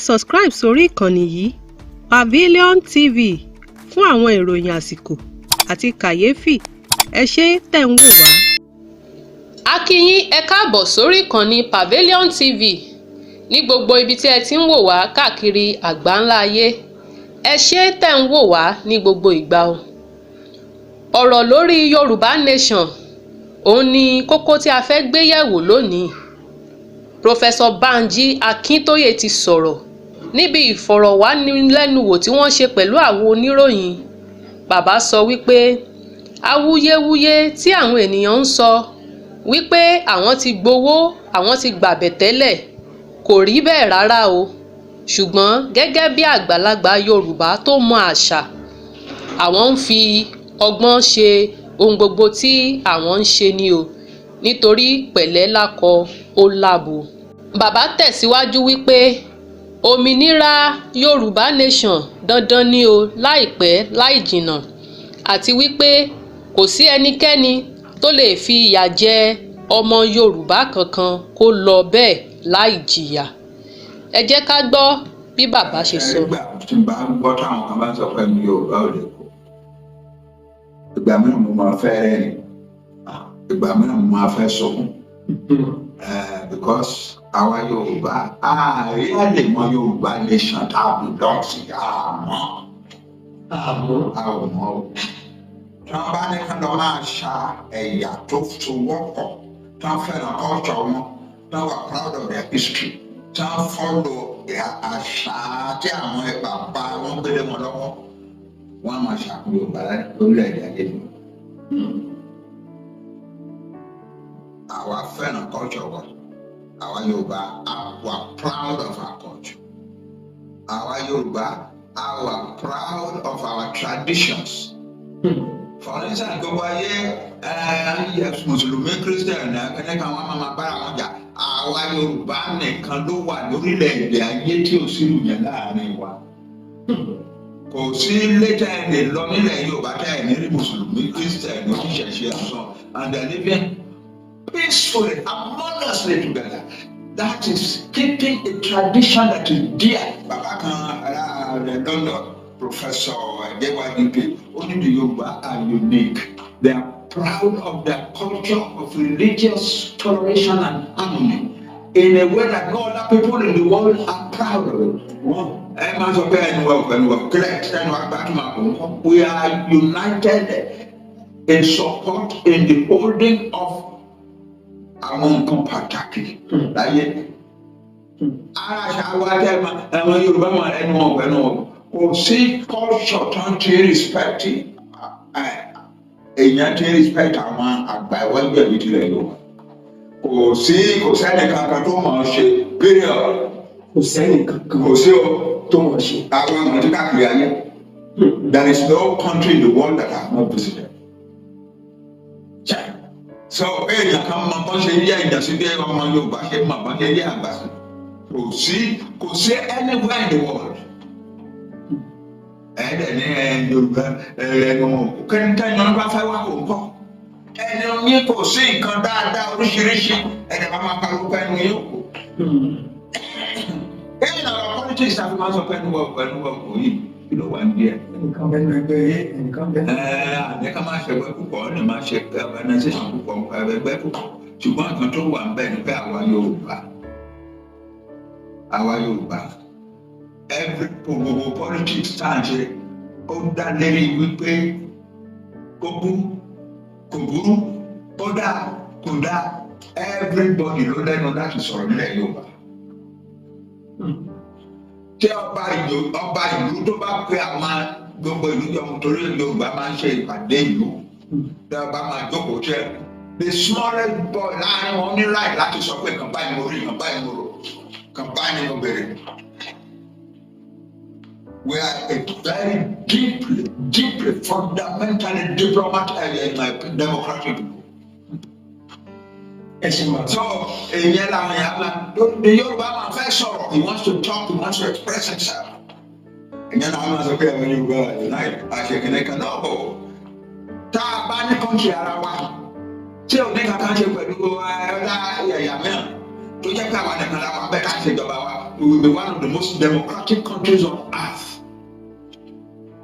Subscribe sórí ìkànnì yìí, Pavilion TV, fún àwọn ìròyìn àsìkò àti kàyéfì. Ẹ ṣé tẹ̀ ń wò wá. A kí yín, ẹ káàbọ̀ sórí ìkànnì Pavilion TV ní gbogbo ibi tí ẹ ti ń wò wá káàkiri àgbáńlá ayé. Ẹ ṣé tẹ̀ ń wò wá ní gbogbo ìgbà o. Ọ̀rọ̀ lórí Yorùbá Nation òun ni kókó tí a fẹ́ gbé yẹ̀wò lónìí. Professor Banji Akintoye ti sọ̀rọ̀ níbi ìfọ̀rọ̀wánilẹ́nuwò tí wọ́n ṣe pẹ̀lú àwọn oníròyìn. Bàbá sọ wípé awuyewuye tí àwọn ènìyàn ń sọ wípé àwọn ti gbowó, àwọn ti gbàbẹ̀tẹ́lẹ̀, kò rí bẹ́ẹ̀ rárá o. Ṣùgbọ́n gẹ́gẹ́ bí àgbàlagbà Yorùbá tó mọ àṣà, àwọn ń fi ọgbọ́n ṣe ohun gbogbo tí àwọn ń ṣe ni o, nítorí pẹ̀lẹ́ lákọ, ó lábo. Bàbá tẹ̀síwájú wípé òmìnira Yorùbá Nation dandan ni o, láìpẹ́ láì jìnnà, àti wípé kò sí ẹnikẹ́ni tó lè fi ìyà jẹ ọmọ Yorùbá kankan kó lọ bẹ́ẹ̀ láì jìyà. Ẹ jẹ́ ká gbọ́ bí bàbá ṣe sọ. Nígbà tí n bá ń gbọ́ táwọn kan bá ń sọ pé mi Yorùbá ò lè kó, ìgbà mìíràn mo máa fẹ́ rẹ́rìn, ìgbà mìíràn mo máa fẹ́ sunkún, because àwa Yorùbá ààrẹ lè mọ Yorùbá Nation tá a belong sí àmọ́ àmọ́ a ò mọ̀ o. Tí wọ́n bá ní ká lọ máa ṣa ẹ̀yà tó sowọ́pọ̀, tí wọ́n fẹ́ràn culture wọn, tí wọ́n wà proud of their history, tí wọ́n follow àṣà tí àwọn bàbá wọn gbélé wọn lọ́wọ́, wọ́n á máa ṣàkóso Yorùbá lórílẹ̀‐èdè ayé mi. Àwa fẹ́ràn culture wa. Àwa Yorùbá wà proud of our culture. Àwa Yorùbá are proud of our traditions. For instance, gbogbo ayé, Mùsùlùmí, Christian, ẹ̀kẹ́ni kan, wọn máa bára wọn jà. Àwa Yorùbá nìkan ló wà lórílẹ̀‐èdè ayé tí ò sí ìyẹn láàrin wa. Kò sí ilé tẹ́ ẹ lè lọ nílẹ̀ Yorùbá tẹ́ ẹ ní rí Mùsùlùmí, Christian, oníṣẹ̀ṣe and so on, and they are living peacefully, harmoniously together. That is keeping a tradition that is dear. Bàbá kan ará rẹ̀ London, Professor Adéwájú, ó ní the Yorùbá are unique. They are proud of their culture of religious toleration and harmony in a way that no other people in the world are proud of it. Ẹ máa sọ pé ẹnu wa ò ẹnu wa kílẹ̀ ẹnu wa gbàtúmọ̀ kò ń kọ́. We are united in support, in the holding of àwọn nǹkan pàtàkì láyé. Ara àṣà wa tẹ́ ẹ máa ẹ̀wọ̀n Yorùbá máa ẹnu wọn ẹnu wọn kò sí culture tó ń ti respect, èèyàn ti respect àwọn àgbà ìwájú ẹ̀mí tilẹ̀ Yorùbá. Kò sí, kò sẹ́ni kankan tó mọ̀ ọ́n ṣe, period. Kò sẹ́nì kankan Kò sí o. tó mọ̀ ṣe. Àwọn ọmọ tí káàkiri ayé, there is no country in the world that I have not visited. So èèyàn kan mọ bọ́n ṣe yẹ èèyàn sí bí ọmọ Yorùbá ṣe mọ bọ́n ṣe yẹ àgbà sí. Kò sí, kò sí anywhere in the world. Ẹ̀ẹ́dẹ̀ ní ẹ Yorùbá ẹnu kẹ́ńtẹ́ ní wọn bá fẹ́ wá kò ń kọ́ ẹnu yín, kò sí nǹkan dáadáa oríṣiríṣi, ẹ̀dẹ̀ bá máa pariwo pé ẹnu yín kò. Èyí náà politics àfi máa ń sọ pé ẹnu wọ kò yìí, kí ló wà ní díẹ̀? Ẹnìkan bẹ́ẹ̀ nínú ẹgbẹ́ yé, ẹnìkan bẹ́ẹ̀. Ẹ àní ká máa ṣẹgbẹ́ púpọ̀, ó lè máa ṣe organization púpọ̀, ẹgbẹ́ púpọ̀, ṣùgbọ́n nǹkan tó wà ń bẹ̀ ni pé àwa Yorùbá, every gbogbo politics tá à ń ṣe, ó dá lérí wípé kó bú kò burú, ó dá kò dá, everybody ló lẹ́nu láti sọ̀rọ̀ nílẹ̀ Yorùbá. Tí ọba ìlú tó bá pe àwọn gbogbo ìlú jọ, torí Yorùbá máa ń ṣe ìpàdé ìlú, tí ọba máa jókòó tẹ, the smallest boy láàrin wọn ní right láti sọ pé kàn báyìí mo rí, kàn báyìí mo rò, kàn báyìí ni mo béèrè. We are a very deeply, deeply, fundamentally diplomat and democratic people. Ẹ ṣe máa. So èyàn làwọn èèyàn máa, the Yorùbá máa fẹ́ sọ̀rọ̀. He wants to talk, he wants to express himself. Èyàn làwọn máa sọ pé àwọn Yorùbá unite àṣekìnìún kan náà bọ̀. Tá a bá ní country ara wa tí ò ní kankan ṣe pẹ̀lú ẹ̀yà mìíràn, tó jẹ́ pé àwọn nìkan la wà bẹ́ẹ̀ ká ṣèjọba wa, We will be one of the most democratic countries on earth,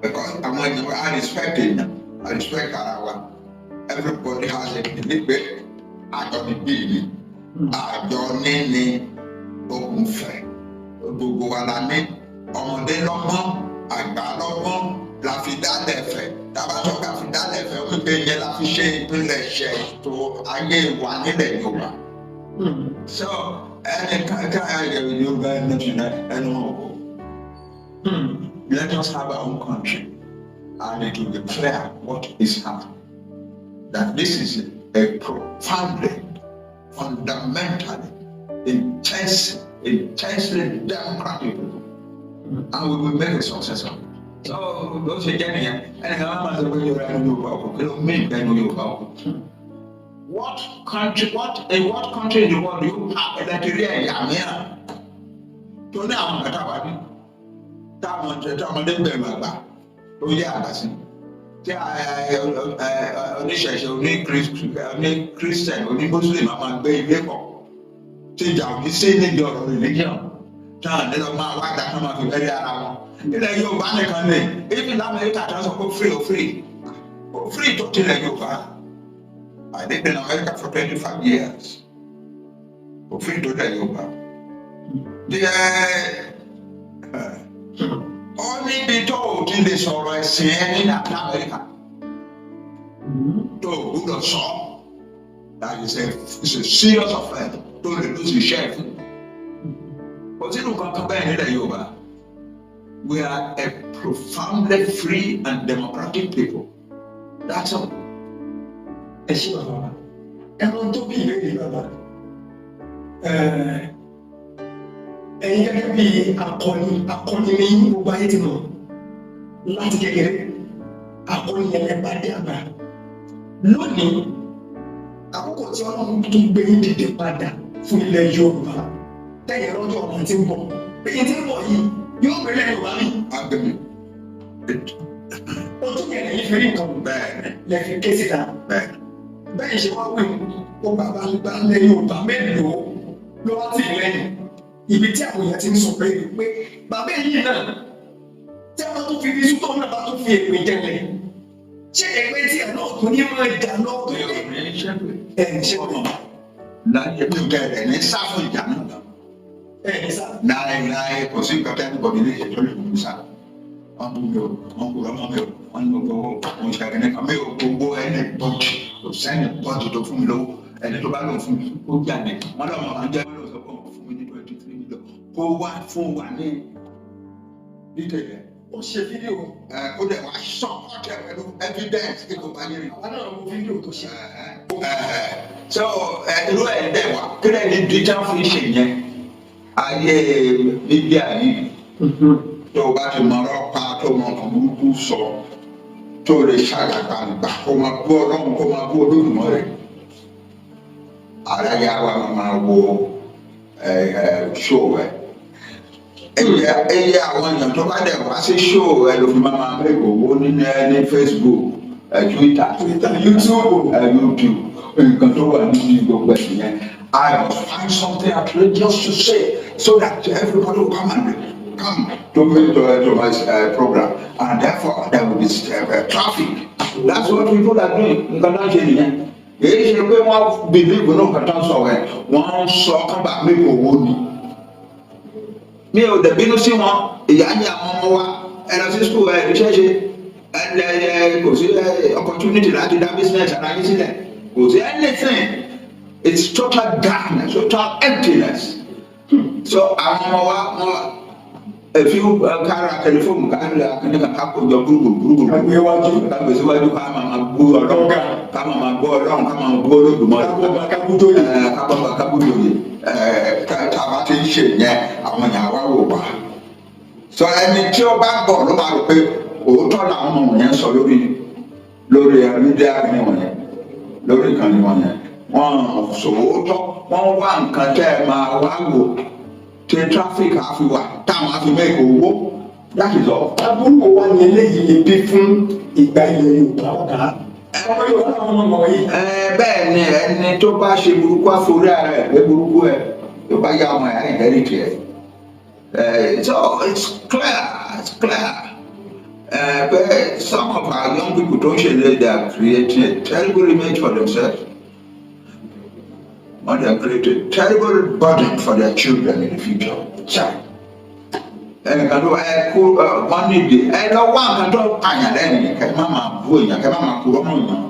because àwọn èèyàn wa, I respect èèyàn, I respect ara wa. Everybody has a belief pé àjọ ní bíi ni àjọ níní ogun fẹ́. Gbogbo wa la ní, ọmọdé lọ́gbọ́n, àgbà lọ́gbọ́n, la fi dálẹ̀ fẹ́. Tábà sọ pé a fi dálẹ̀ fẹ́, wípé yẹn la fi ṣe ìpilẹ̀ṣẹ̀ ètò ayé wa nílẹ̀ Yorùbá. So ẹni ká Yorùbá nation, ẹnu wọn kò. Let us have our own country and it will be clear what is happening, that this is a profoundly, fundamentally, intensely democratic people, and we will make a success of it. So bó ṣe jẹ́ nìyẹn. Ẹnìkan máa ma sọ pé Yorùbá, ẹnu Yorùbá kò, kí ló mí ẹnu Yorùbá kò? What country, what in what country in the world do you have ẹlẹ́tìrí ẹ̀yà mìíràn tó ní àwọn nǹkan táwa ní, táwọn táwọn bẹ̀rù àgbà tó yẹ àgbà sí, tí oníṣẹ̀ṣe, oní Christian, oní Muslim máa gbé ilé pọ̀, tí ìjà ò ní sí níbi ọ̀rọ̀ religion, táwọn nílò máa wá dá kán máa fi bẹ́rẹ̀ ara wọn? Ilẹ̀ Yorùbá nìkan ní. Even lamẹ́ríkà tó ń sọ pé free, ò free, ò free tó tilẹ̀ Yorùbá. I lived in America for 25 years. Kò free tó tilẹ̀ Yorùbá díẹ̀. Ó níbi tó o ti lè sọ̀rọ̀ ẹ̀sìn ẹ ní Amẹ́ríkà tó o gbúdọ̀ sọ. That is a it's a serious offence tó lè lose iṣẹ́ ẹ̀ fún. Kò sínú kankan bẹ́ẹ̀ nílẹ̀ Yorùbá. We are a profoundly free and democratic people, that's all. Ẹ ṣé, bàbá wa. Ẹran tó bí ìbéèrè, bàbá, ẹ̀yin gẹ́gẹ́ bí akọni, akọni ní gbogbo ayé ti mọ̀ láti kékeré, akọni yẹn lẹ bá dé àgbà lónìí. Àkókò tí Ọlọ́run tún gbé yín dìde padà fún ilẹ̀ Yorùbá, tẹ̀yìn rọ́jò ọ̀nà tí ń bọ̀, pé yín tí ń bọ̀ yìí yóò gbé ilẹ̀ Yorùbá mi. Agbẹ̀mí. Ojú yẹn lẹ́yìn fi rí nǹkan Bẹ́ẹ̀ni. lẹ fi ké síta. Bẹ́ẹ̀ni. Bẹ́ẹ̀ ṣe wá wí ó, bàbá gba ilẹ̀ Yorùbá mélòó ló wá tì í lẹ́yìn? Ibi tí àwọn èèyàn ti ń sọ pé bàbá yìí náà, tí a bá tún fi iṣu tó náà bá tún fi èpè jẹlẹ̀, ṣé èpè tí ẹ̀ náà tún ní máa jà lọ tó Mi ò dé ní ṣẹ́pẹ̀. Ẹ̀ ń ṣe pé Láyé, mi ò bẹ̀rẹ̀ ní sáfù ìjà náà. Ẹ̀ ní sá. Láéláé, kò sí nǹkan tẹ́lẹ̀ bọ̀dé lè ṣe tó lè mú mi sá. Wọ́n bú mi o, wọ́n kúrò ọmọ mi o, wọ́n ní gbogbo owó mo ṣe àgbẹ̀ nìkan mi ò. Gbogbo ẹni bọ́ọ̀dì, kò sẹ́ni bọ́ọ̀dì tó fún mi lówó. Ẹni tó bá lóun fún mi, ó jáde. Wọ́n lọ́mọ máa ń jẹ́, wọ́n lóun sọ pé òun fún mi ní 23 million, kó wá fún wa ní detail ẹ̀. Ó ṣe fídíò. Ẹ kó dẹ̀ wá support ẹ̀ pẹ̀lú evidence kí kò bá yẹn rí. Àwa náà wo fídíò tó ṣe. So irú ẹ̀ dẹ̀ wá kí lẹ́ni digital fi ṣe yẹn, ayé bíbí àyè tó o bá ti mọ ọ̀rọ̀ pa, tó mọ nǹkan burúkú sọ, tó o lè ṣàgbàgbà, kó máa bú Ọlọ́run, kó máa bú Olódùmarè, aráyá wa máa wo show ẹ. Ẹyẹ àwọn èèyàn tó bá dẹ̀ wá sí show ẹ ló fi máa make owó nínú ẹ ní Facebook, ẹ Twitter, Twitter, YouTube. Ẹ YouTube. Nǹkan tó wà nínú gbogbo ẹ̀ nìyẹn. I must find something outrageous to say so that everybody will come and come to my program, and therefore there will be traffic. That's what people are doing. Nǹkan tó ń ṣe nìyẹn. Èyí ṣe pé wọ́n believe nínú nǹkan tó ń sọ ẹ̀, wọ́n ń sọ kán bá make owó ni. Mi ò dẹ̀ bínú sí wọn. Ìyá ní àwọn ọmọ wa, ẹ lọ sí school, ẹ ríṣẹ́ ṣe, ẹ ẹ kò sí opportunity láti dá business ara yín sílẹ̀, kò sí anything. It's total darkness, total emptiness. So àwọn ọmọ wa, wọn èfi kára tẹlifóònù kára kìnìkan ká kó jọ gbúrúgbùrú gbúrúgbùrú. Ká gbé wájú. Ká gbé síwájú, ká máa ma bú Ọlọ́run, Ọ̀gá. ká máa ma bú Ọlọ́run, ká máa bú Olódùmarè. Kábọ̀ kábújóyè. Kábọ̀ kábújóyè. Tá a bá ti ń ṣe yẹn, àwọn èèyàn wá wò wá sọ. Ẹni tí ó bá bọ̀ ló máa rò pé òótọ́ làwọn ọmọ wọ̀nyẹn sọ lórí media kìíní wọ̀nyẹn, lórí ìkànnì wọ̀nyẹn. Wọ́n sòótọ́, wọ́n wá nǹkan tẹ́ ẹ máa wá wò tí traffic á fi wà, táwọn á fi make owó. That is all. Aburú wo wá ní eléyìí lè bí fún ìgbà ilẹ̀ Yorùbá, ọ̀gá? Ọmọ Yorùbá làwọn ọmọ wọ̀nyí. Ẹ bẹ́ẹ̀ ni, ẹni tó bá ṣe burúkú àforí ara ẹ̀ gbé burúkú ẹ̀, tó bá yá, ọmọ ẹ̀ á inherit ẹ̀. So it's clear, it's clear. But some of our young people don't ṣe, they are creating a terrible image for themselves. And they are creating a terrible burden for their children in the future. Ṣá. Ẹnìkan tó ẹ kó wọn nídìí, ẹ lọ wá nǹkan tó pààyàn lẹ́rìn, kẹ má máa bú èèyàn, kẹ má máa kúrò mọ́ èèyàn.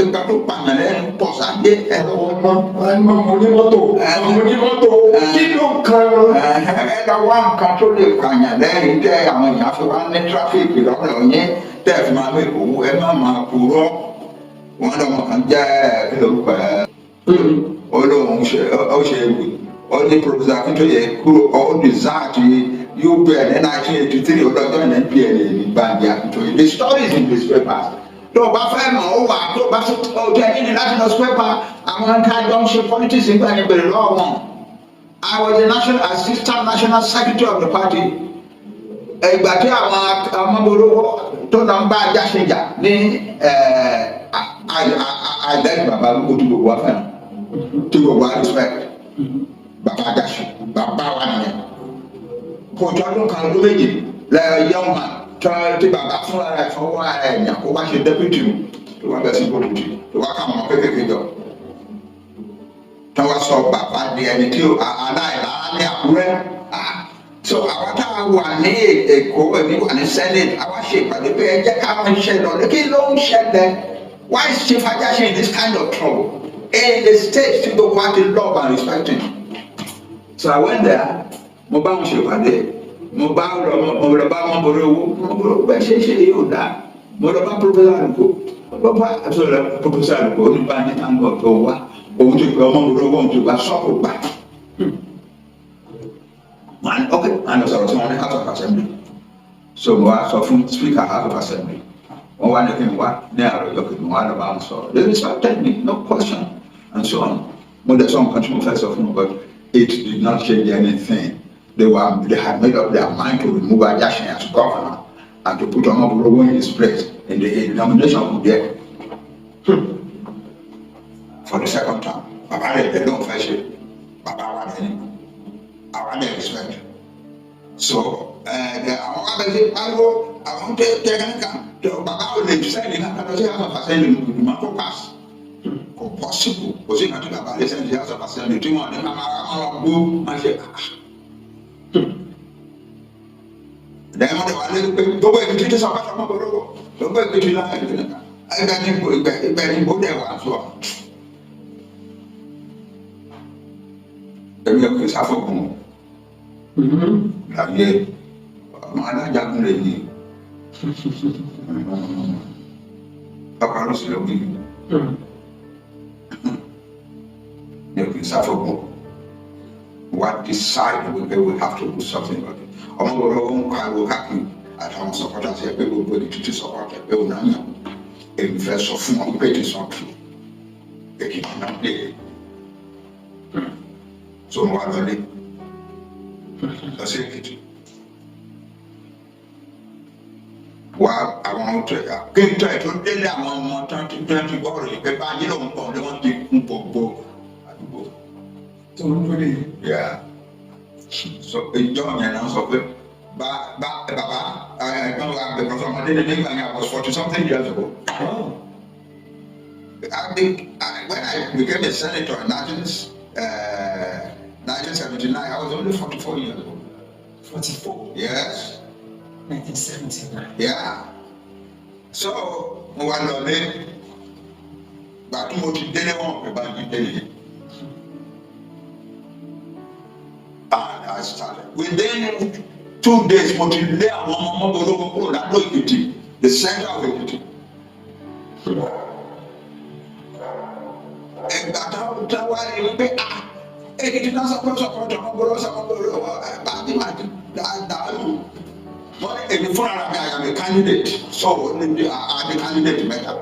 Nǹkan tó pààyàn lẹ́rìn pọ̀ sáyé, ẹ lọ. Ọmọ ọmọ onímọ́tò, ọmọ onímọ́tò, kí ló kan? Ẹ lọ wá nǹkan tó lè pààyàn lẹ́rìn tẹ àwọn èèyàn fi wá ní traffic lọ́dọ̀ yín, tẹ́ ẹ fi máa mú owó. Ẹ má máa kúrò. Wọn lọmọ kan jẹ́ kí lórúkọ ẹ, ó lóun ṣe, ó ṣe ewì, ó ní Professor Akintoye kúrò, ó desert UPN ní 1983, ó lọ́jọ́ ní NPN ní Banji Akintoye. The story is in the papers. Tó o bá fẹ́ mọ̀, ó wà. Tó o bá ó jẹ́ ní láti lọ paper àwọn tá a jọ ń ṣe politics nígbà yẹn, bèrè lọ́wọ́ wọn. I was the national assistant national secretary of the party ìgbà tí àwọn ọmọbìnrin tó lọ ń bá Ajáṣin jà ní àìlẹ́yìn bàbá arúgbó tí gbogbo wa fẹ́ràn, tí gbogbo wa respect. Bàbá Ajáṣin, bàbá wa nìyẹn. Kò tó ọdún kan, ọdún 2 lẹ́yìn young man tí bàbá fúnra rẹ̀ fọwọ́ ara ẹ̀ yàn kó wá ṣe deputy tó wá bẹ̀ sí gbòdìdì, tó wá káwọn ọmọ kékeré jọ, tí wọ́n sọ bàbá di ẹni tí aláìlára ní Àkúrẹ́. So àwọn tá a wà ní Èkó, èmi wà ní Senate, àwa ṣe ìpàdé pé ẹ jẹ́ ká máa ṣe lọ. Kí ló ń ṣẹlẹ̀? Why is Chief Ajáṣin in this kind of trouble in the state tí gbogbo wa ti love and respect him? So I went there, mo bá wọn ṣe ìpàdé, mo bá lọ, mo lọ bá wọn borí owó, mo borí owó bẹ́ẹ̀ ṣe ṣe yóò dáa. Mo lọ bá Professor Aluko, bá sọ̀rọ̀ Professor Aluko oníbàájí tango tó wá, òun ti pè ọmọ borí owó, òun ti gba sọ́ọ̀kù gbà. Ok, màá lọ sọ̀rọ̀ sí wọn ní House of Assembly. So mo wá sọ fún Speaker House of Assembly, wọ́n wá ní kí n wá ní àárọ̀ ọjọ́ kejì. Wọ́n wá lọ bá wọn sọ̀rọ̀. They respected me, no question, and so on. Mo dẹ̀ sọ nǹkan tí mo fẹ́ sọ fún wọn, but it did not change anything. They had made up their mind to remove Ajásin as governor and to put Omoborowo in his place in the nomination of there for the second term. Bàbá rẹ̀ dẹ̀ ló ń fẹ́ ṣe, bàbá wa dẹ̀ ní àwa dẹ̀ respect. So àwọn wa bẹ ṣe pariwo, àwọn tẹ tẹ kankan tó bàbá ò lè send kankan lọ sí House of Assembly ìgbìmọ̀ tó pass. Kò possible, kò sí ìrántí bàbá lè send sí House of Assembly tí wọn ní máa máa gbó máa ṣe. Lẹ́yìn wọn lè wà lẹ́nu pé gbogbo Èkìtì ti sọ pé ọmọ bọ̀rọ̀ gbogbo Èkìtì láyé ẹgbẹ́ ní ìgbẹ́ ní bó dẹ̀ wà sọ. Èmi ò kì í sáfọ̀gùn láyé, ọmọ alájagun lè yí ọkọ̀ ló sì lóbi. Mi ò kì í sáfọ̀gùn. Wá decide wípé we have to do something about it. Ọmọ bọ̀rọ̀ ó ń pariwo káàkiri àtàwọn supporters ẹ pé gbogbo Èkìtì ti support ẹ, pé òun náà yàn. Èmi fẹ́ sọ fún wọn pé it is not true. Èkìtì náà dé. So mo wá lọlé lọ sí Èkìtì, wá àwọn tó kí n tó ẹ̀ tó délé, àwọn ọmọ tó ti gbọ́ rẹ̀ pé báyìí lòun pọ̀ ní wọ́n ti kún gbogbo àdúgbò. Tó ń lórí. Yeah. So ìjọ yẹn náà sọ pé bá bá bàbá ẹ̀gbọ́n wa, because ọmọdé ní nígbà yẹn, I was 40 something years ago. When I became a senator in 1979, I was only 44 years old. 44? Yes. 1979. Yeah. So, mo wá lọ lé, gbà tí mo ti délé, wọn pè bá mi délé. And I started. Within 2 days, mo ti lé àwọn ọmọ mọ́bòlógún kúrò ládó Èkìtì, the center of Èkìtì. Ẹgbà tó wá rí wípé ah, Èkìtì náà sọ pé sọpọ̀ tó ọmọ sọpọ̀ bá bí màá ti dàrú. Wọ́n ní èmi fúnra mi, I am a candidate, so ní a candidate mẹ́ta.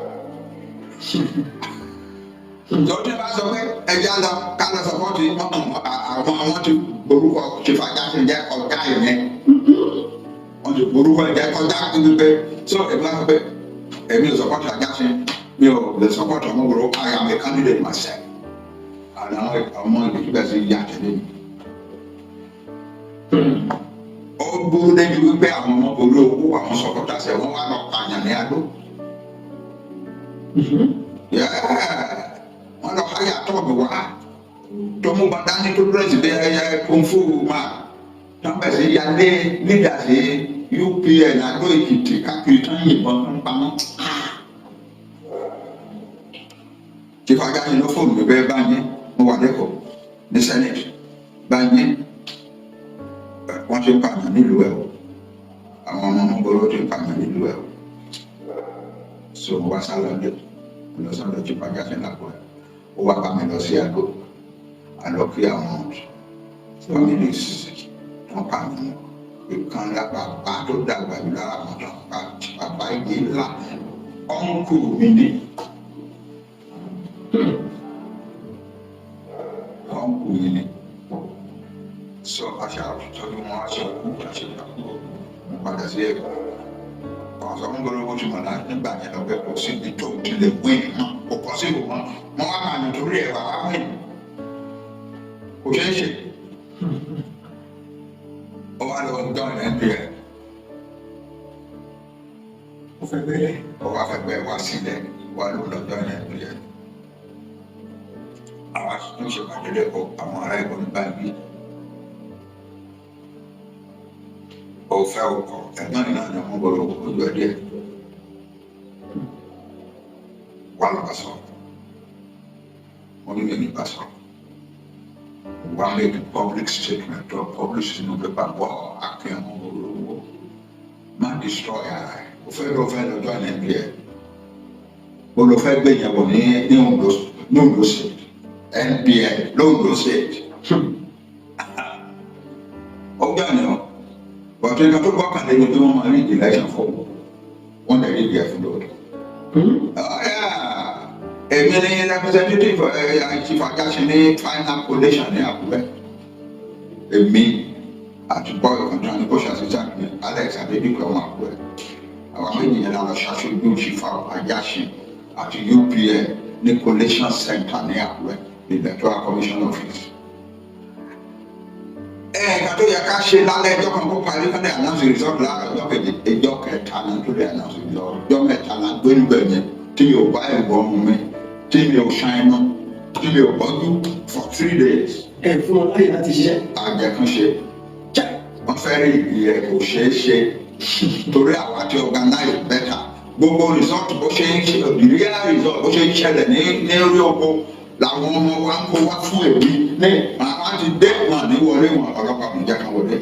Lọ́dún bá sọ pé ẹja lọ ká lọ support àwọn tí orúkọ Chief Ajásin jẹ́ ọ̀gá ìyẹn. Wọ́n ti orúkọ jẹ́ kọjá wípé, so èmi wá sọ pé èmi ò support Ajásin, mi ò lè support Ọmọbòrò. I am a candidate myself. Àwọn ọmọ ìlú bẹ́ẹ̀ sì yà tẹ̀lé mi. Ó burú débi wípé àwọn ọmọ borí owó àwọn supporters ẹ̀, wọ́n wá lọ pààyàn ní Adó. Yeah. Wọ́n lọ háyà tọ́ọ̀bù wá tó mú bàtà ní, tó dress bí ẹyẹ kung fu man, tó ń bẹ̀ sí yálé leaders UPN Adó Èkìtì káàkiri, tó ń yìnbọn, tó ń pamọ́. Chief Ajásin ló fóònù mi bẹ́ẹ̀ báyìí. Mo wà lẹ́kọ̀ọ́ ní Senate báyìí, wọ́n ti ń pààyàn nílùú ẹ̀ o, àwọn ọmọ ọmọ gbọ́dọ̀ ti ń pààyàn nílùú ẹ̀ o. So mo wá sálọ dé, mo lọ sọ́dọ̀ Chief Ajásin lápò ẹ̀, ó wá bá mi lọ sí Adó, àlọ́ kí àwọn families wọ́n pààyàn. Ìkan ńlá, bàbá tó dàgbà jù lára àwọn tó ń pa, bàbá ìgbé ńlá, uncle mi ní, uncle mi ní. So àṣà tọ́jú wọn, aṣọ kú, àṣẹ ìgbàkú, mo padà sí ẹ̀kọ́. Ọ̀sán fún gbọ́dọ̀ bó ti mọ̀ náà nígbà yẹn lọ pé kò síbi tó ti lè win mọ́, kò kọ́ sí ìbò mọ́. Wọ́n wá máa nù torí ẹ̀ wá wá win, kò ṣeé ṣe. Ó wá lọ join NPN. Ó fẹ́ bẹ̀rẹ̀. Ó wá fẹ́ gbẹ wá sílẹ̀, wá ló lọ join NPN. Àwa tó ṣe pàdé lẹ́kọ̀ọ́, àwọn ará ẹ̀kọ́ ní báyìí, ó fẹ́ ọkọ̀ ẹ̀gbọ́n ní náà ni wọ́n gbọ́dọ̀ ojú ẹ̀ díẹ̀ wà lọ́ba sọ. Wọ́n ní mi ní bá sọ, wá make a public statement or publish sínú pépà wọ́ akin ọmọ olówó, má destroy ara ẹ̀. Ó fẹ́ lọ, fẹ́ lọ join NPN, ó lọ fẹ́ gbé yẹn wọ̀ ní Ondo, ní Ondo State, NPN l'Ondo State. Ó gbà ní ọ bọ̀dé nǹkan tó gbọ́kànlé ni pé wọ́n máa rí election fún wọn, lè rí ìgbẹ́ fún lóòótọ́. Èmi ní representative Chief Ajásin ní final collation ní Àkúrẹ́. Èmi àti boy kan tó ní kó ṣàṣìṣà ní Alex Adédìpẹ̀, ọmọ Àkúrẹ́, àwọn méjì yẹn lọ ṣàṣojú Chief Ajásin àti UPN ní collation center ní Àkúrẹ́, the Electoral Commission office. Ẹ̀ẹ̀kan tó yẹ ká ṣe lálẹ́ ẹjọ́ kan kó parí, kán lè announce result láàárọ̀ ọjọ́ kejì. Ẹjọ́ kẹta náà tó lè announce result. Ọjọ́ 3 la gbé níbẹ̀ yẹn tí mi ò bá ẹ̀gbọ́n mu mi, tí mi ò ṣan iná, tí mi ò bọ́jú for 3 days. Ẹ fún wọn láyè láti ṣiṣẹ́. Àjẹkánṣe wọ́n fẹ́ rí ìyẹ, kò ṣeé ṣe torí àwa ti organize better. Gbogbo result bó ṣe ń ṣe, the real result bó ṣe ń ṣẹlẹ̀ ní orí oko làwọn ọmọ wa ń kó wá fún èmi ní àwọn ti dé wọn ní wọlé wọn, ọlọ́pàá kò jẹ́ kan wọlé,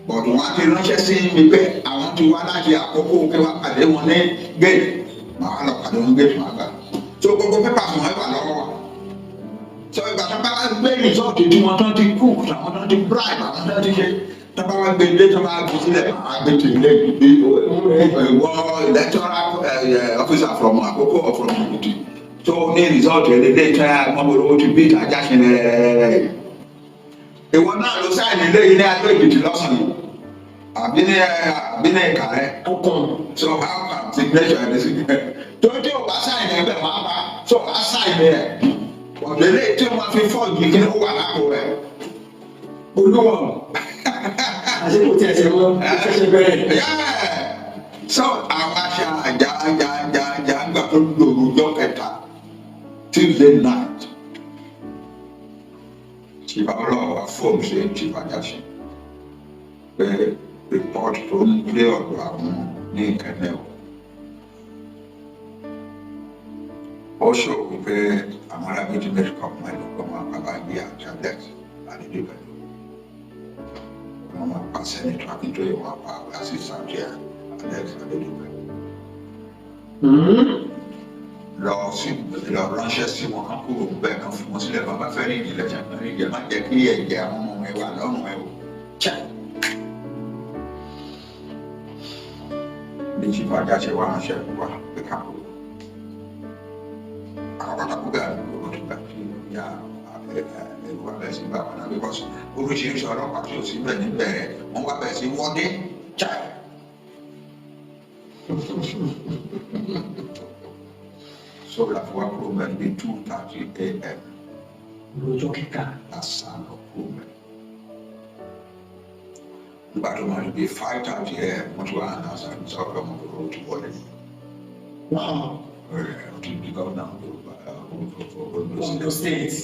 but wọn ti ránṣẹ́ sí mi pé àwọn ti wá láti àkókò kí wọ́n pàdé wọn ní gate. Màá lọ pàdé wọn gate, màá gbà. So gbogbo papers wọn wà lọ́wọ́ wa. So ìgbà tó bá wá gbé result tí wọn tán ti cook, àwọn tán ti bribe, àwọn tán ti ṣe, tó bá wá gbé dé, tó bá gbé sílẹ̀, máa gbé tì ilé ìwọ electoral officer from Àkókò or from Èkìtì tó ní result ẹ̀ lédè tí wọ́n ti bí Ajásin rẹ̀, ìwọ náà ló sign ilé yìí ní Adó Èkìtì lọ́sàn-án yìí àbí ní Ìkàrẹ́. Ọkàn. So how come signature ẹ̀ lẹ́sìn tó tí o bá sign ẹ̀ bẹ́ẹ̀, wọ́n á bá so á sign ẹ̀ ọ̀dẹ́lẹ̀ tí wọ́n fi fọ́ọ̀gì kí ni ó wà lápò rẹ̀. Olúwa, àti kò tí ẹ ṣe mọ, kò tí ẹ ṣe bẹ̀rẹ̀. Yeah. So àwọn aṣa àjà àjà àjà àjà gbà tó lòrù ọjọ́ kẹta, Tuesday night, Chief Awólọ́wọ̀ wá fóònù sí Chief Ajásin pé report tó ń dé ọ̀dọ̀ àwọn ní Ìkẹ́nnẹ́ o, ó ṣòwò pé àwọn arábí ti make up mind pé wọ́n á bá gbé àti Alex Adédìbẹ̀, wọ́n máa pa Senator Akintoye, wọ́n pa assistant Alex Adédìbẹ̀. Lọ sí, lọ ránṣẹ́ sí wọn, kán kúrò bẹ́ẹ̀, kan fún wọn sílẹ̀. Bàbá fẹ́ rí ìdílé tí wọ́n rí ìjẹ́, má jẹ́ kí ẹ̀jẹ̀ àwọn ọmọ ẹ wà lọ́rùn ẹ o. Ní Chief Ajásin wá ránṣẹ́ wá pé ká kúrò. Àwọn pátákó bẹ́ẹ̀ ni gbogbo ti gbà tí ya ẹ̀rù wá bẹ̀rẹ̀ sí bá wọn náà, because oríṣiríṣi ọlọ́pàá tí ò sí bẹ̀ níbẹ̀rẹ̀, wọ́n wá bẹ̀rẹ̀ sí wọ́dé. So la fi wá kúrò bẹ́ẹ̀ ní 2:30 a.m. Lọ́jọ́ kẹta. La sá lọ kúrò bẹ́ẹ̀. Nígbà tó máa di bíi 5:30 a.m., wọ́n ti wá announce àdúgbò ọmọ òwúrọ̀ ti wọlé. Ó ti di gómìnà Yorùbá, Ondo. Ondo State.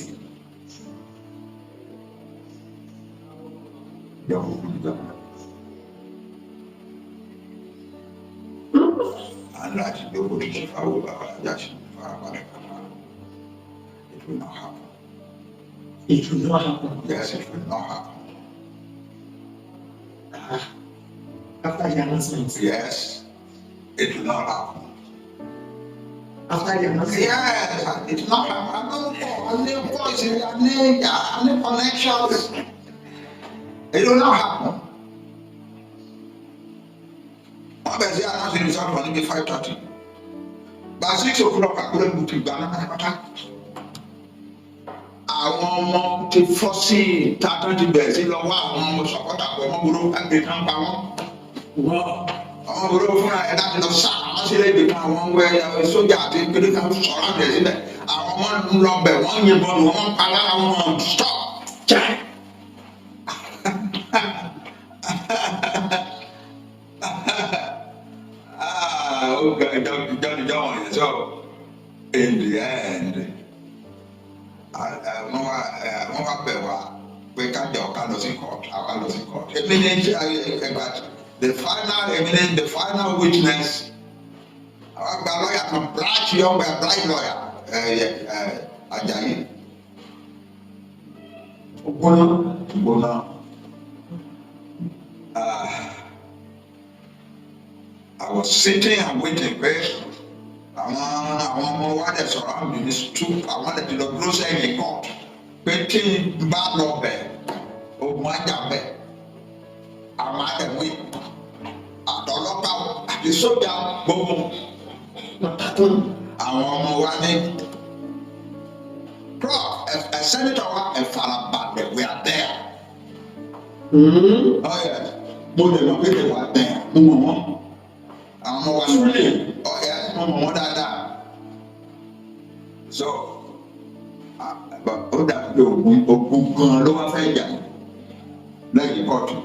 Yàgò kú di gómìnà. À ń láti gbé kó ti fáwọn bàbá Ajáṣin farabalẹ̀ bàbá. It will not happen. It will not happen. Yes, it will not happen. Ah, after the announcement. Yes, it will not happen. After the announcement. Yes, it will not happen. I don't know. I need voices. I need connections. It will not happen. Wọ́n bẹ̀rẹ̀ sí announce the result wọn níbi 5:30. By 6 o'clock, Àkúrẹ́ gbùtù ìgbà náà pátápátá. Àwọn ọmọ ti fọ́ sí ìta tán, ti bẹ̀rẹ̀ sí lọ wá àwọn ọmọ supporter pọ̀ ọmọ burúkú káàkiri tán pa wọ́n. Àwọn burúkú fúnra ẹ̀ láti lọ sá àwọn sílẹ̀ ibì kan, àwọn wẹ sójà àti kékeré kan sọ̀rọ̀ àmì ẹ̀ síbẹ̀. Àwọn ọmọ ń lọ bẹ̀, wọ́n yìnbọn nù, wọ́n pa lára wọn, stop. Chai. Ah, okay, don't, don't. So, in the end, wọ́n wá bẹ̀ wá pé ká jẹ́ ọ̀ká lọ sí court, àwa lọ sí court. Eminent, but the final eminent, the final witness, àwa gba lawyer kan, bright young bright lawyer, Ajayi. Ògbóná. Gbóná. I was sitting and waiting pé àwọn ọmọ wa dẹ̀ sọ̀rọ̀ àwọn ní stoop, àwọn dẹ̀ ti lọ dúró sẹ́yìn court pé tí n bá lọ bẹ̀, ogun ajá bẹ̀, àwọn àdẹ̀wé àtọlọ́pàá àti sójà gbogbo. Pàtàkùn. Àwọn ọmọ wa ní, "Prof, ẹ senator wa, ẹ farabalẹ̀, we are there." Oh yes, mo lè mọ̀ pé they were there. Mo mọ̀ wọ́n, àwọn ọmọ wa. Truly? Oh yes, mo mọ̀ wọ́n dáadáa. So ah, but ó dàbí pé ogun gan ló wá fẹ́ jà lẹ́yìn kóòtù.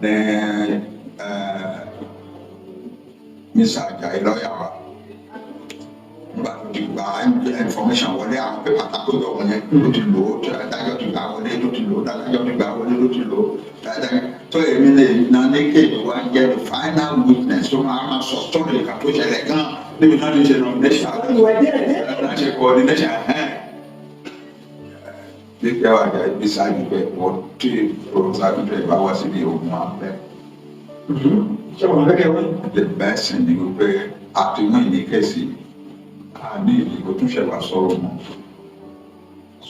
Then Mr. Ajayi, lọ́ọ̀yà wa, nígbà tó ti gba information wọlé, àwọn pépà takójọ wọn yẹn ló ti lò ó, tí adájọ́ ti gbà wọlé ló ti lò ó, adájọ́ ti gbà wọlé ló ti lò ó, adájọ́ tó èmi lè na ní kéèmí wá jẹ́ the final witness tó máa sọ story kan tó ṣẹlẹ̀ gan níbi náà ti ṣe nomination. You were there then? Náà ṣe coordination ẹ̀hẹ́n. Bí pé wàá jẹ́ bísáàdì pé wọ́n tí Professor Akintoye bá wá síbi, ogun abẹ́. Ṣé wọn fẹ́ wọ́n? The best thing ni wípé àti wọ́n ní case, a ní ìdí kó tún ṣe wá sọ̀rọ̀ mọ́.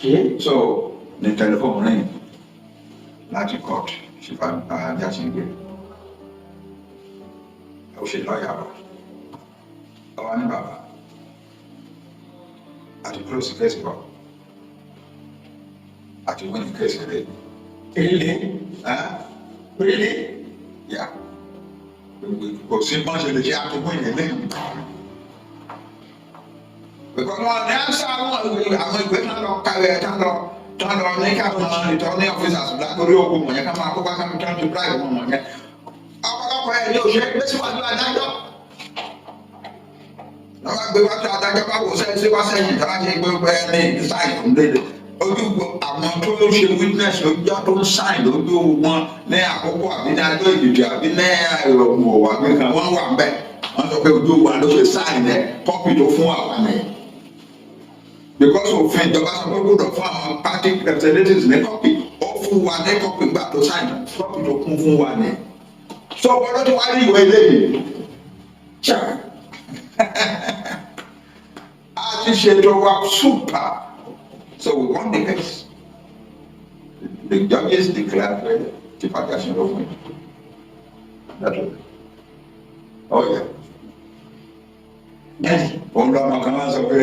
Ṣé? So ní tẹlifóònù rìn láti court, Chief Ajáṣingbé, ó ṣe lọ́ọ̀yà wa, ọwọ́ ní, "Bàbá, àti close case bọ̀, àti win case rẹ̀." Really? Ẹ́. Really? Yà kò sí bọ́n ṣe lè ṣe, àti win lẹ́yìn because wọn ní ansa àwọn ìwé kan lọ kàwé tán lọ ní káwọn returning officers látòrí ogun wọ̀nyẹn ká máa kó bá káwọn tán ti bribe wọn wọ̀nyẹn. Ọ̀pọ̀lọpọ̀ ẹ̀ ní òṣèré gbé síwájú adájọ́. Wọ́n bá gbé wájú adájọ́, bá wò sẹ́yìn sí wá sẹ́yìn tí wọ́n ṣe gbé ẹ ní sign fún dédé ojú àwọn tó ń ṣe witness lójú, tó ń sign lójú wọn ní àkókò àbí ní Adó Èkìtì àbí ní ìrọ̀mù òwò àbí kan, wọ́n wà ń bẹ̀, wọ́n sọ pé ojú wa ló ṣe sign ẹ̀, copy tó fún àwọn ẹ̀, because òfin ìjọba sọ pé gbọ́dọ̀ fún àwọn party representatives ní copy. Ó fún wa ní copy gbà tó sign, copy tó kún fún wa ní. So ọgbọ́dọ̀ tí wàá rí ìwé eléyìí. Chai. A ti ṣètò wa super, so we won the case. The judges declared pé Chief Ajasin ló fún yìí. That was it. Oh yeah. Daddy. Òun lọ́mọ kan máa ń sọ pé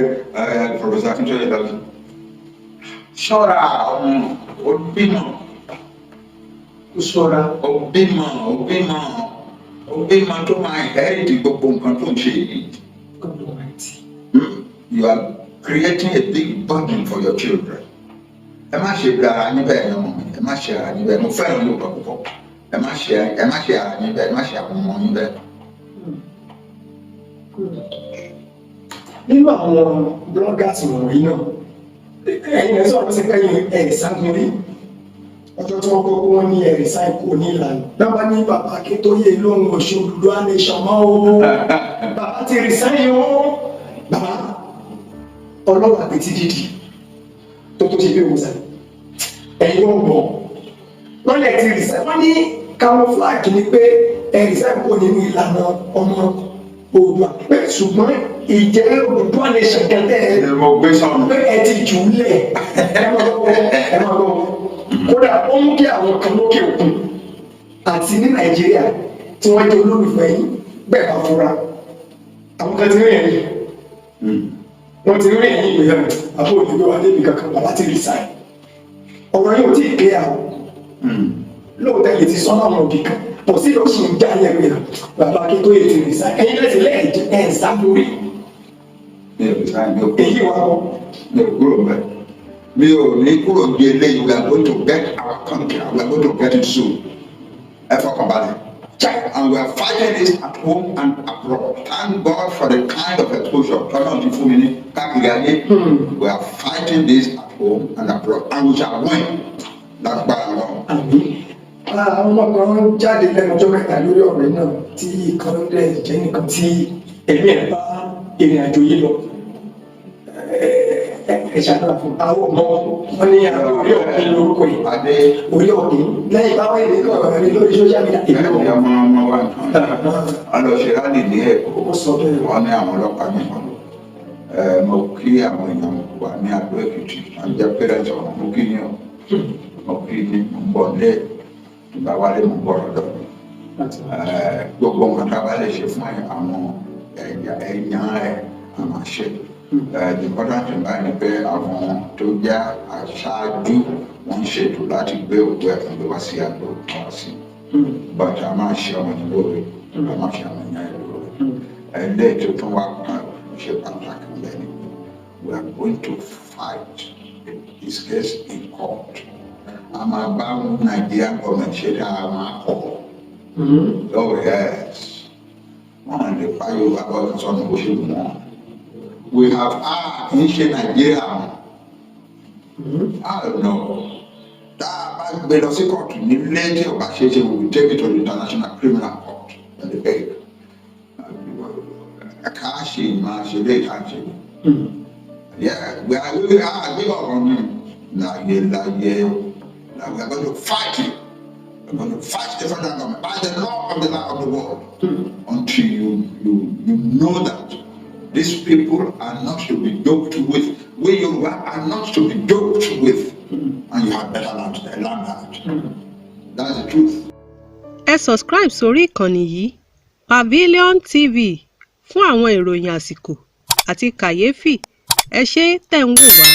Professor Akintoye lọ sí ṣọ́ra ọmọ òbímọ. Ó ṣọ́ra. Òbímọ, òbímọ, òbímọ tó máa inherit gbogbo nǹkan tó ń ṣe yìí. God Almighty. You are creating a big burden for your children. Ẹ má ṣe ara yín bẹ́ẹ̀, yan ọmọ mi, ẹ má ṣe ara yín bẹ́ẹ̀. Mo fẹ́ràn Yorùbá púpọ̀. Ẹ má ṣe ara yín bẹ́ẹ̀, ẹ má ṣe àwọn ọmọ yín bẹ́ẹ̀. Nínú àwọn bloggers wọ̀nyí náà, ẹ̀yin ẹ̀ sọ̀rọ̀ sí pẹ́yìn ẹ̀ ságun rí ọjọ́ tí wọ́n gbọ́ pé wọ́n ní ẹ̀ resign kúrò ní ìlànà náà, bá ní bàbá Akíntóyè lóhun òṣè Odùduwà nation mọ́ o, bàbá ti resign o. Bàbá ọlọ́wọ́ àpètí dídì tó ṣe bí òun sàn, ẹ̀yin ò gbọ́, wọ́n lẹ̀ ti resign. Wọ́n ní camouflage ni pé ẹ̀ resign kúrò nínú ìlànà ọmọ Oòduà, pé ṣùgbọ́n ìjẹ́ Odùduwà nation kẹtẹ́ ẹ Ni mo gbé sọnù. Pé ẹ ti jù ú lẹ̀. Ẹ máa gbọ́, ẹ máa gbọ́. Kódà ó mú kí àwọn kan lókè òkun àti ní Nàìjíríà tí wọ́n jẹ́ olólùfẹ́ yín bẹ́ẹ̀ bá fura, àwọn kan ti rí ẹ̀yìn, wọ́n ti rí ẹ̀yìn ìwé rẹ̀ àbó òní wa débi kankan. Bàbá ti resign, ọ̀rọ̀ yóò tí ì clear o. Lóòótọ́ yìí ti sọ́nà àwọn òbí kan pọ̀ sí, ló sì ń já yẹn pé bàbá Akíntóyè ti resign. Ẹ̀yin lẹ́sìn lẹ́ẹ̀jẹ̀ ẹ̀ ń sá lórí. Mi ò resign, mi ò Èyí wà wọ́n. Mi ò kúrò mbẹ̀, mi ò ní kúrò ní eléyìí. We are going to get our country and we are going to get it soon. Ẹ fọkàn balẹ̀. Check, and we are fighting this at home and abroad. Thank God for the kind of exposure tọ́lá ti fún mi ní káàkiri ayé. We are fighting this at home and abroad and we shall win lágbára wọn. Àmì. Àwọn ọmọ kan jáde lẹ́nu ọjọ́ mẹ́ta lórí ọ̀rẹ́ náà tí ìkan rẹ̀ jẹ́ nìkan tí ẹ̀mí ẹ̀ bá ìrìn àjò yìí lọ. Ẹ ṣàdúrà fún àwọn ọmọ wọn ní àwọn orí ọ̀gbìn lórúkọ yìí. Adé. Orí ọ̀gbìn lẹ́yìn báwọn èdè kan rí lórí social media, èmi ò Ẹni ọmọ ọmọ wa nǹkan wọn lọ ṣe rally ní Èkó. Ó sọ bẹ́ẹ̀. Wọn ní àwọn ọlọ́pàá yìnbọn lọ. Mo kí àwọn èèyàn wa ní Adó Èkìtì, wọn jẹ́ parents ọ̀hún. Mo kí yín o, mo kí yín. Mo ń bọ̀ nílé, ìgbà wálé mo ń bọ̀ lọ́dọ̀ mi. Gbogbo nǹkan tá a bá lè ṣe fún àwọn ẹ̀yàn ẹ̀, a máa ṣe. The important thing báyìí ni pé àwọn tó jẹ́ aṣáájú, wọ́n ń ṣètò láti gbé òkú ẹ̀ fún wá sí Adó wá sí, but a máa ṣe ọmọ yẹn lóore, a máa ṣe ọmọ yẹn lóore. Eléyìí tó tún wá ṣe pàtàkì bẹ́ẹ̀ ni, we are going to fight this case in court. A máa bá Nigerian government ṣe dá, a máa kọ̀. Oh yes, wọn lè pa Yorùbá bọ́ kan sọnù bó ṣe wù wọ́n. We have, ah, kì í ṣe Nàìjíríà mọ́. Ah no, tá a bá gbé lọ sí kóòtù nílé tí ò bá ṣe é ṣe, we will take it to the International Criminal Court in The Hague. Ká ṣe máa ṣe lé ìta ṣe. Yeah, we are we are on láyé láyé. We are going to fight it. We are going to fight the federal government by the law of the land of the world until you know that these people are not to be joked with. We Yoruba are not to be joked with, and you had better learn that. That's the truth. Ẹ subscribe sórí ìkànnì yìí, Pavilion TV, fún àwọn ìròyìn àsìkò àti kàyéfì. Ẹ ṣé tẹ̀ ń wò wá.